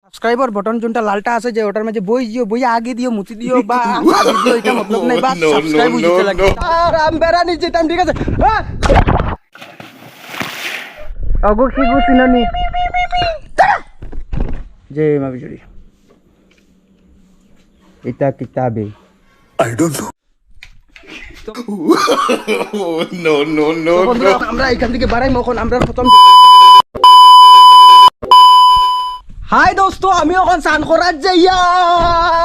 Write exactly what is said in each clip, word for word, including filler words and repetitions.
Subscriber button যেটা লালটা আছে যে, ওটার মাঝে বই দিও, বই আগে দিও, মুছি দিও বা আগে দিও, এটা মতলব নাই, বাস সাবস্ক্রাইব হইতে লাগে। আর আমি বেড়া নিয়ে যেতাম, ঠিক আছে? হ্যাঁ? অগু শিগু চিননি। যে মা বিজুরি। এটা কিতাবে। I don't know. No, no, no, no. আমরা এখান থেকে বাড়াই মখন, আমরা প্রথম। হাই দোস্ত, আমি এখন স্নান করার যাই,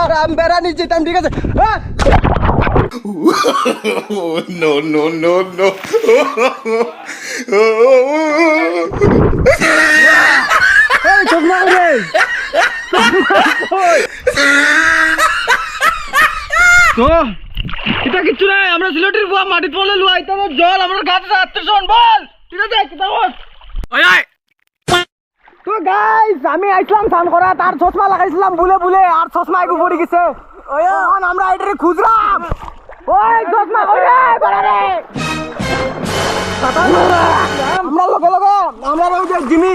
আর আমি বেড়া নিয়ে যেতাম, ঠিক আছে? হ্যাঁ? No, no, no, no. এই, চশমা কই রে? তো এটা কিচ্ছু নাই, আমরা সিলেটের বুয়া মাটিত পড়লে লুয়াইতে হবে জল, আমরা গাছে আত্মীয় স্বজন বল, ঠিক আছে? কিতা বল? ওই, ওই। তো গাইস, আমি আইসলাম স্নান করা, তার চশমা লাগাইছিলাম বুলে বুলে, আর চশমা এগু পড়ি গেছে। ওই, এখন আমরা এটারে খুঁজলাম। ওই চশমা কই রে, কই রে? আমরা লগে লগে, আমরা ওই যে জিমি,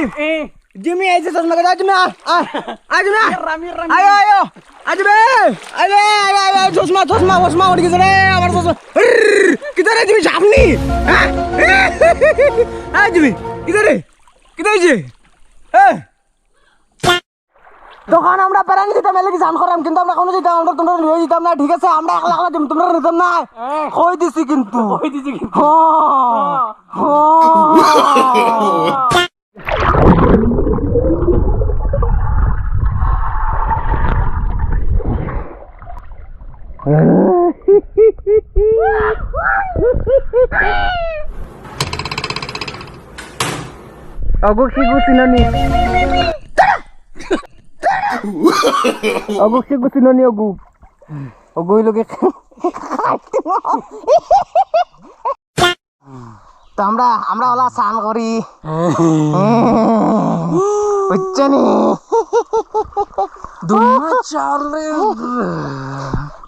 জিমি এই যে চশমা, আয় জিমি, আয়, আয়, আয় জিমি, আয়। আয়ো, আয়ো, আয় জিমি, আয়, আয়, আয়, আয়, চশমা, চশমা, চশমা উঠি গেছে রে, আমার চশমা। কিতা রে জিমি, সাপ নি? হ্যাঁ? আয় জিমি, কিতা রে? কিতা হইছে? হ্যাঁ? তখন আমরা প্যারানি দিতাম, এলে কি জান করাম, কিন্তু আমরা কোনো দিতাম, আমরা তোমরা নিয়ে দিতাম না, ঠিক আছে? আমরা একলা একলা দিম, তোমরা নিতাম না। কই দিছি কিন্তু। কই দিছি কিন্তু। হ্যাঁ, হ্যাঁ। অগু শিগু চিননি। অগু শিগু চিননি অগু। অগু হইল কি? তো আমরা, আমরা ওলা স্নান করি। বুঝছো নি? দুমা চালে।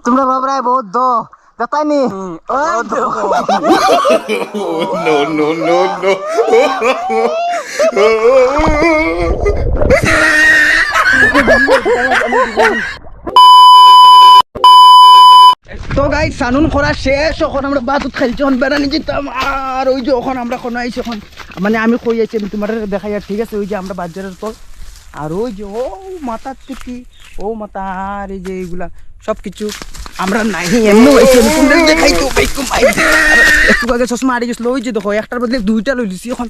তোমরা বাবরায় বহুত দো। দেখতাই নি? No, no, no, no. তো গাইস, সানুন করা শেষ, এখন আমরা বাতুত খেলছি, এখন বেড়ানি যেতাম। আর ওই যে এখন আমরা কোনো আইছি এখন, মানে আমি কই আছি, আমি তোমার দেখাই, আর ঠিক আছে, ওই যে আমরা বাজারের তল, আর ওই যে ও মাথার টুপি, ও মাথা, আর এই যে এইগুলা সব কিছু আমরা নাই, এমনি আইছি, আমি তোমাদের দেখাই তো, ভাই, কম আই। একটু আগে চশমা আড়ি গেছিল, ওই যে দেখো, একটার বদলে দুইটা লই লিছি, এখন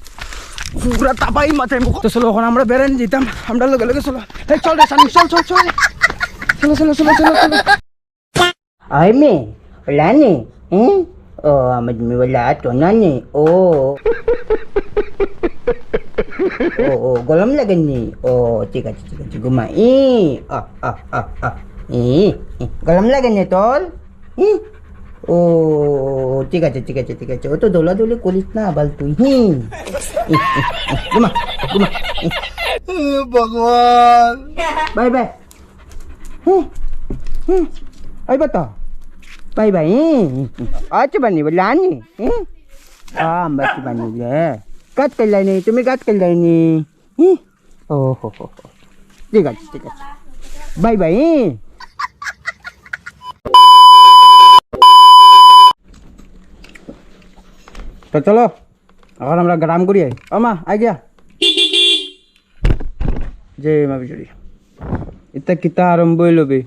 পুরা তাপাই মাথায় মুখ। তো চলো, এখন আমরা বেড়ানি যেতাম, আমরা লগে লগে চলো। এই চল রে, সানি, চল, চল, চল। চলো, চলো, চলো, চলো, চলো। Ay, me, wala ni. Eh? Oh, amad mi wala to na ni. Oh. Oh, oh, golam lagan ni. Oh, ঠিক আছে, ঠিক আছে, ঘুমা. Eh, ah, ah, ah, ah. Eh, eh, golam lagan ni, tol? Eh? Oh, ঠিক আছে, ঠিক আছে, ঠিক আছে. অত দৌলাদৌলি করিস না, আবার তুই. হি. ঘুমা, ঘুমা. ভগবান. Bye, bye. Hmm. Hmm. Ay, bata. Bye, bye. Hmm. Acha bani, wala ni. Hmm. Ah, bati bani, eh. কাট করলাই নি, তুমি কাট করলাই নি. হি? ও হো হো হো. ঠিক আছে, ঠিক আছে. বাই বাই, হি? তো চলো, এখন আমরা গ্রাম ঘুরি আই. ও মা, আই গিয়া. যে মা বিজুরি. এটা কিতা আরম্ভ হইল বে?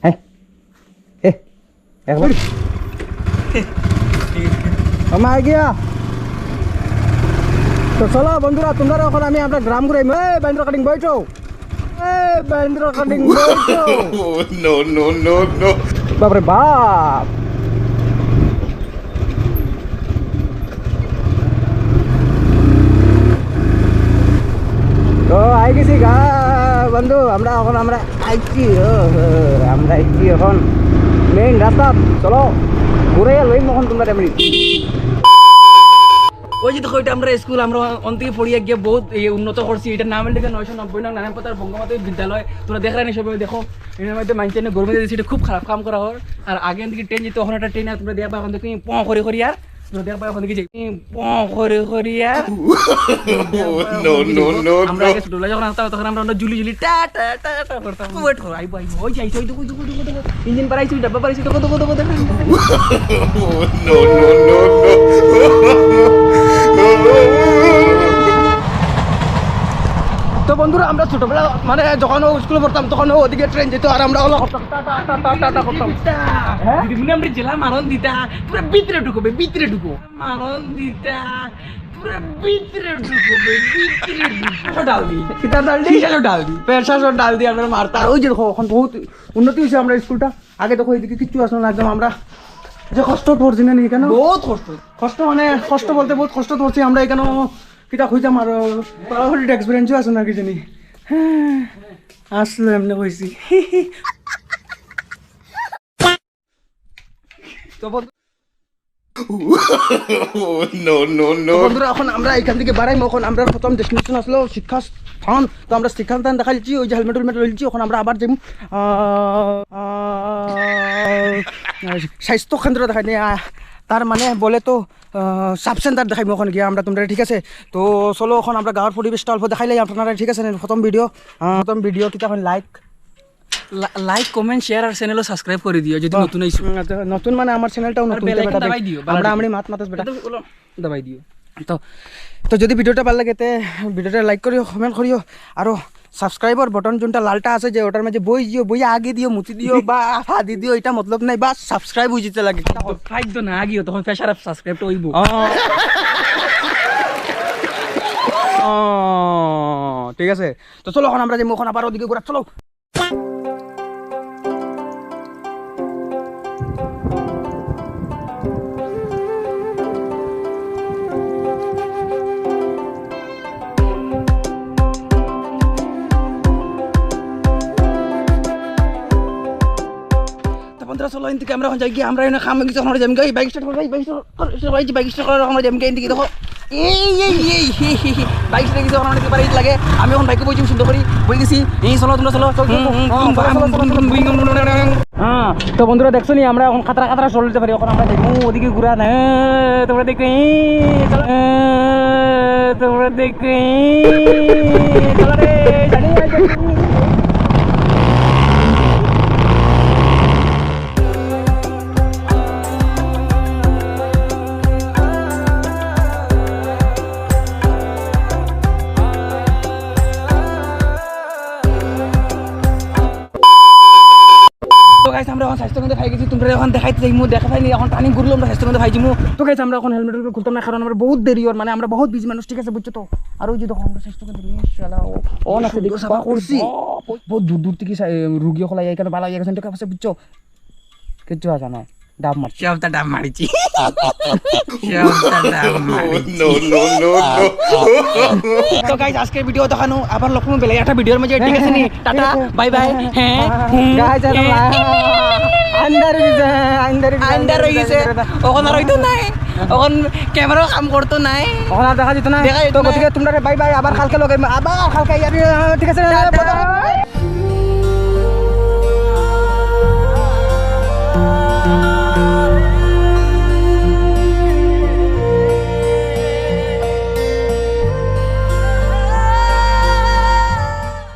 হ্যাঁ? এ, একবার। ও মা, আই গিয়া। তো চলো বন্ধুরা, তোমরা এখন আমি আমরা গ্রাম ঘুরাইমু। এই বান্দ্রা কাটিং বইছো। এই বান্দ্রা কাটিং বইছো। No, no, no, no. বাপরে বাপ। তো আই গেছি গা বন্ধু, আমরা এখন আমরা আইছি, ও, ও, আমরা আইছি এখন মেইন রাস্তা। চলো, ঘুরে লইম এখন তোমরা এমনি। ওই যে দেখো, এটা আমরা স্কুল, আমরা অন থেকে পড়িয়া গিয়ে বহুত এই উন্নত করছি। এটার নাম হইল গিয়ে নয়শো নব্বই নং নারায়ণ পাতার বঙ্গমাধ্যমিক বিদ্যালয়। তোমরা দেখরা নি সবাই, দেখো, এটার মধ্যে মাইনষে এনে গরমে দিয়েছে, এটা খুব খারাপ কাম করা হয়। আর আগে এদিকে ট্রেন যেত, এখন একটা ট্রেন আর তোমরা দেখবা এখন দেখো পঁ করে করি আর দেখবা ওখানে কি যাই। প করে করিয়া। No, no, no, আমরা no। আগে ছোটবেলায় যখন আসতাম, তখন আমরা, আমরা ঝুলি ঝুলি টা টা টা টা করতাম। Wait করো, আইবো, আইবো। ওই যে আইছে, ওই দেখো, দেখো, দেখো, দেখো। ইঞ্জিন পারাইছে, ডাব্বা পারাইছে, দেখো, দেখো, দেখো, দেখো। No, no, no, no। তো বন্ধুরা, আমরা ছোটবেলা মানে যখন ও স্কুলে পড়তাম, তখন ও ওদিকে ট্রেন যেত, আর আমরা হলো টা টা টা টা টা টা করতাম। হ্যাঁ? দিদিমণি, আমরা জেলা মারণ দিতা, পুরো ভিতরে ঢুকবে, ভিতরে ঢুকো। মারণ দিতা, পুরো ভিতরে ঢুকবে, ভিতরে ঢুকো। ডাল দি। কিতা ডাল দি? কিসের ডাল দি? পেশাসর ডাল দি আমরা মারতা। আর ওই যে দেখো, এখন বহুত উন্নতি হয়েছে আমরা স্কুলটা। আগে দেখো, এইদিকে কিচ্ছু আসলো না, একদম আমরা যে কষ্ট করছি না নি কেন? বহুত কষ্ট। কষ্ট মানে, কষ্ট বলতে বহুত কষ্ট করছি আমরা এখানে। কিতা কইতাম আর, পাড়াপড়ি ডেস্ক বেঞ্চও আছে না কি জানি। হ্যাঁ, আসলে এমনি কইছি। তো বন্ধু, No, no, no। তো বন্ধুরা, এখন আমরা এখান থেকে বাড়াইমু। এখন আমরা প্রথম ডেস্টিনেশন আসলো শিক্ষাস্থান। তো আমরা শিক্ষাস্থান দেখাইছি, ওই যে হেলমেট হেলমেট রইলছি। এখন আমরা আবার যাইমু, আহ, আহ, স্বাস্থ্য কেন্দ্র দেখাই নি, আহ, তার মানে বলে তো, আহ, সাব সেন্টার দেখাইমু এখন গিয়া আমরা তোমরা, ঠিক আছে? তো চলো, এখন আমরা গাঁওর পরিবেশটা অল্প দেখাইলাই আপনারা, ঠিক আছে? প্রথম ভিডিও, আহ, প্রথম ভিডিও কিতা এখন লাইক লা-, like, comment, share আর চ্যানেলও সাবস্ক্রাইব করি দিও যদি বাহ। নতুন আইছো। উম, আচ্ছা, নতুন মানে আমার চ্যানেলটাও আর নতুন, বেল তো আইকন বেটা দাবাই বেটা। দিও, বালা আমরা, লাগে। আমরি মাত মাতাস বেটা। একদম ওলো দাবাই দিও। তো, তো যদি ভিডিওটা ভালা লাগে, তে ভিডিওটা লাইক করিও, কমেন্ট করিও, আরো সাবস্ক্রাইবার বাটন যোনটা লালটা আছে, যে ওটার মাঝে বই দিও, বই আগে দিও, মুতি দিও বা ফাদি দিও, এটা মতলব নাই, বাস সাবস্ক্রাইব হয়ে যেতে লাগে। ফাইদ তো না আগিও, তখন ফেশার সাবস্ক্রাইবটা হইব। ও। ও, ঠিক আছে। তো চলো, এখন আমরা যাইমু, এখন আবার ওদিকে ঘুরা, চলো। তো বন্ধুরা, চলো, এদিকে আমরা এখন যাই গিয়া, আমরা এনে কাম কিছু আমরা যাই গিয়া, বাইক স্টার্ট করো ভাই, বাইক স্টার্ট করো, বাইক স্টার্ট করো, আমরা যাই গিয়া, এদিকে দেখো, এই, এই, এই, এই, এই, এই, বাইক স্টার্ট কিছু আমরা পারি লাগে। আমি এখন বাইকে বইছি সুন্দর করি, বই গেছি। এই চলো, তোমরা চলো, চলো, চলো, হুম, হুম, চলো, হুম, চলো, চলো, চলো, চলো। হুম, হুম, হুম, হুম, হুম। হ্যাঁ, তো বন্ধুরা, দেখছো নি, আমরা এখন খাতরা খাতরা চলতে পারি, এখন আমরা দেখবো ওদিকে ঘুরা নেই, তোমরা দেখো, এই, চলো, এই, তোমরা দেখো, এই, চলো রে, জানি না, জানি না। তো গাইস, আমরা এখন স্বাস্থ্যকেন্দ্র পাই গেছি, তোমরা এখন দেখাইতে যাইমু, দেখা যায়নি, এখন টার্নিং ঘুরলো, আমরা স্বাস্থ্যকেন্দ্র পাই যাইমু। তো গাইস, আমরা এখন হেলমেট খুলতাম না, কারণ আমরা বহুত দেরি ওর, মানে আমরা বহুত বিজি মানুষ, ঠিক আছে, বুঝছো তো? আর ওই যে দেখো, আমরা স্বাস্থ্যকেন্দ্র, ইনশাআল্লাহ, ও, ও না, সুন্দর দেখি, সাফা করছি। ও, বহুত দূর দূর থেকে সা-, এ, রুগী হকল আইয়া এখানে বালা হইয়া গেছেন, ঠিক আছে, বুঝছো? কিচ্ছু আছে না, ডাব মারছি। সবটা ডাব মারিছি। সবটা ডাব মারিছি। No, no, no, no। তো গাইস, আজকের ভিডিও দেখানো, আবার লক্ষ্মণ বেলা একটা ভিডিওর মাঝে, ঠিক আছে নি? Tata, bye bye. হ্যাঁ, হুম, গাইস, হ্যাঁ। আন্ধার হয়ে গেছে, আন্ধার হয়ে গেছে, আন্ধার হয়ে গেছে। অখন আর হইতো নাই, অখন ক্যামেরাও কাম করতো নাই। অখন আর দেখা যেত না। দেখা যেত তো না। গতিকে তোমরা বাই বাই, আবার কালকে লগে, আবার কালকে ইয়ার, ঠিক আছে? টাটা।